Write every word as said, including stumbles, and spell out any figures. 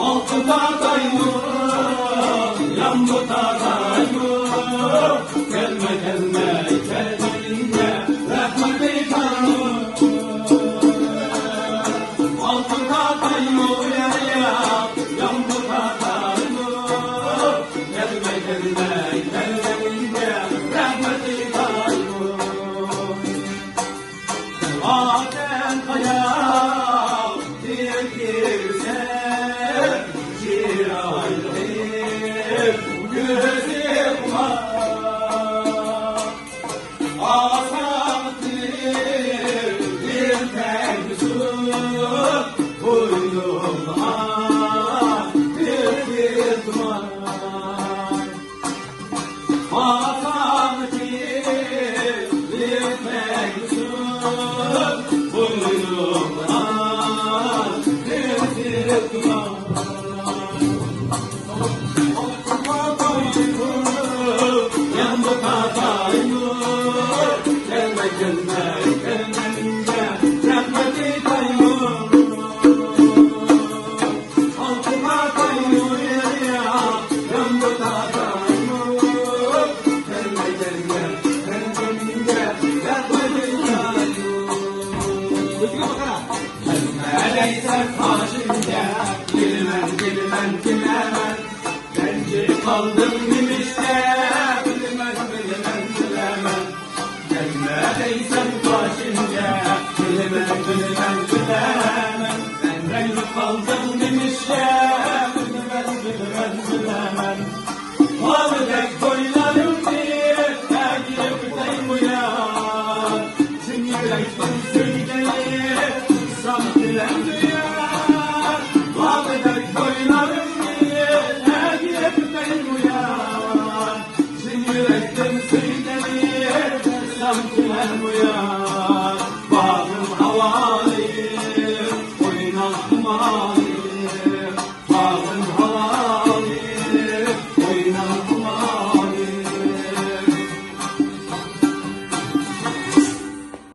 ئالتۇن تاتايمۇ، يامغۇر تاتايمۇ، كەلمە، كەلمە، كەلمىگىنىڭگە رەھمەت ئېيتارمۇ؟ ئالتۇن تاتايمۇ، يا، يا، يامغۇر تاتايمۇ، كەلمە، كەلمە، كەلمىگىنىڭگە رەھمەت ئېيتارمۇ؟ ئادەم قاياق تېگىسە، چىرايلىق كۆزى قۇۋا. ئاسان تىلى تەگمىسۇن، بوينۇمغا بىر كىرماي. رەنجىپ قالدىم نېمىشقا، بىلمەن، بىلمەن، بىلەمەن. كەلمە دەيسەن قېشىمغا، بىلىمەن، بىلىمەن، بىلەمەن. مەن رەنجىپ قالدىم نېمىشقا، بىلىمەن، بىلىمەن، بىلەمەن. ھالىدەك بويلىرىمنى ئەگىپ ئۆتەي بۇيان، چىن يۈرەكتىن سۆيگەي، ساپ دىلىمدە